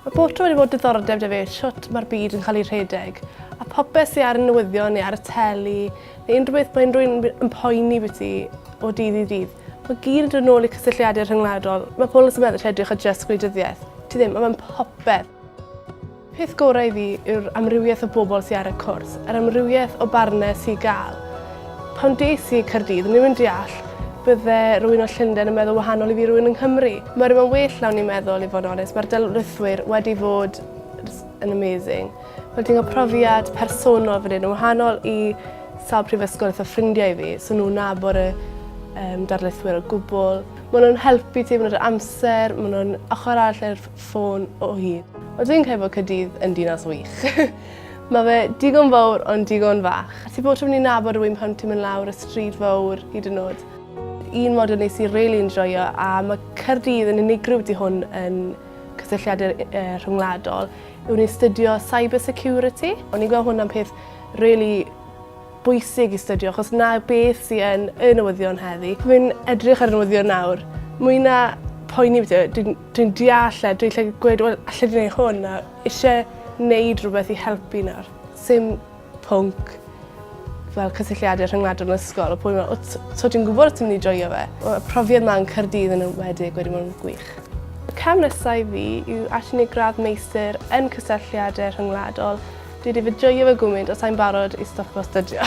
Mae bob tro wedi bod diddordeb 'da fi shwt mae'r byd yn cael ei rhedeg a popeth sy ar y newyddion neu ar y teli neu unrhyw beth mae unrhyw un yn poeni byti o dydd i ddydd. Mae gyd yn dod nôl i cysylltiadau rhyngwladol. Mae pobl yn meddwl ti edrych ar jyst gwleidyddiaeth. Ti ddim, mae fe'n popeth. Peth gorau i fi yw'r amrywiaeth o bobl sy ar y cwrs, yr amrywiaeth o barnau sy i gael. Pan des i i Caerdydd, o'n i'm yn deall bydde rhywun o Llundain yn meddwl wahanol i fi rhywun yng Nghymru. Mae rhywun well nawn i'n meddwl i fod yn onest. Mae'r darlithwyr wedi fod yn amazing. Fel ti'n cael profiad personol fan hyn yn wahanol i sawl prifysgol eitha ffrindiau i fi, so nhw'n nabod y um, darlithwyr o gwbl. Maen nhw'n helpu ti, maen nhw'n amser, maen nhw'n ochr arall i'r ffôn o hyd. Wel dwi'n credu bod Caerdydd yn dinas wych. Mae fe digon fawr ond digon fach. Ti bob tro mynd i nabod rhywun pan ti'n mynd lawr y stryd fawr hyd yn oed. Un modiwl nes i really enjoyo a mae Caerdydd yn unigryw di hwn yn cysylltiadau rhyngwladol yw ni'n studio cyber security. O'n i'n gweld hwnna'n peth really bwysig i stydio achos 'na beth sy yn y newyddion heddi. Fi'n edrych ar y newyddion nawr, mwy na poeni beth yw e, dwi'n dwi deall e, dwi'n lle gweud wel alle di wneud hwn a isie wneud rhywbeth i helpu nawr. Sim pwnc fel cysylltiadau rhyngwladol yn ysgol, o pwy meddwl, so ti'n gwybod ti'n mynd i joio fe. Y profiad 'ma yn Caerdydd yn enwedig wedi bod yn gwych. Y cam nesaf i fi yw actually wneud gradd meistr yn cysylltiadau rhyngwladol. Dwi 'di fy joio fe gwmynt a sai'n barod i stopo astudio.